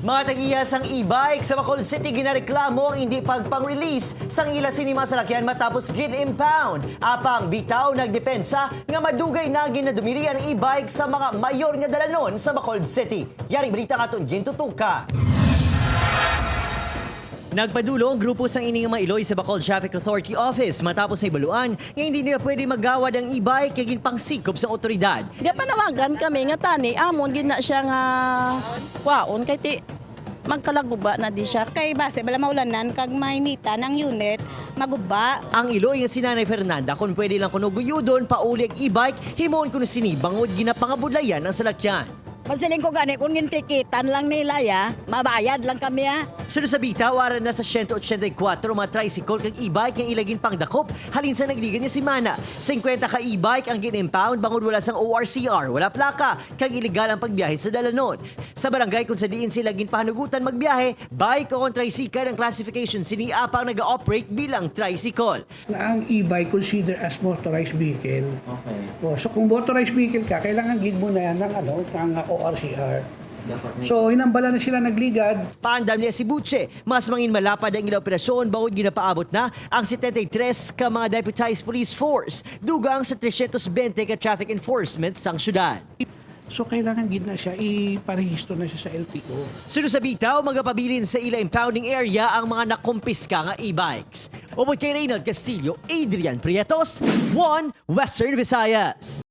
Mga tag-iya sang e-bike sa Bacolod City ginareklamo ang hindi pagpang-release sang ila sini mga salakyan matapos gin-impound. Apang bitaw nagdepensa nga madugay na ginadumiri ang e-bike sa mga mayor nga dalanon sa Bacolod City. Yari balita nga aton gintutuka. Nagpadulo ang grupo sang ining mga iloy sa Bacolod Traffic Authority Office matapos sa ibaluan nga hindi nila pwede maggawad ang e-bike kay ginpangsikop sa otoridad. Di panawagan kami nga tani amon gid na siya nga kwaon kay ti magkalaguba na di siya. Kay base bala maulanan kag mainita ng unit, maguba. Ang iloy nga si Nanay Fernanda kung pwede lang kuno guyudon pauli ang e-bike, himuon kuno sini bangod ginapangabudlayan ang salakyan. Pansiling ko gani, kung gintikitan lang nila ya, mabayad lang kami ya. Sunod sa bitaw, ara na sa 184 mga tricycle kag e-bike nga ilagin pangdakop halin sa nagligan niya si Mana. 50 ka e-bike ang gin-impound bangod wala sang ORCR, wala plaka, kag illegal ang pagbiyahe sa dalanon. Sa barangay kung sa diin sila ginpahanugutan magbiyahe, bike o kon tricycle ang classification sini apang nag-ooperate bilang tricycle. Na ang e-bike consider as motorized vehicle. Okay. Oh, so kung motorized vehicle ka, kailangan gid mo na yan ng ano, ng ORCR. So hinambala na sila nagligad. Paandam niya si Buche, mas mangin malapad ang ilang operasyon bangod ginapaabot na ang 73 ka mga deputized police force, dugang sa 320 ka traffic enforcement sang syudad. So kailangan gid na siya iparehistro na siya sa LTO. Sunod sa bitaw, magapabilin sa ila impounding area ang mga nakumpiska nga e-bikes. Ubod kay Reynald Castillo, Adrian Prietos, 1 Western Visayas.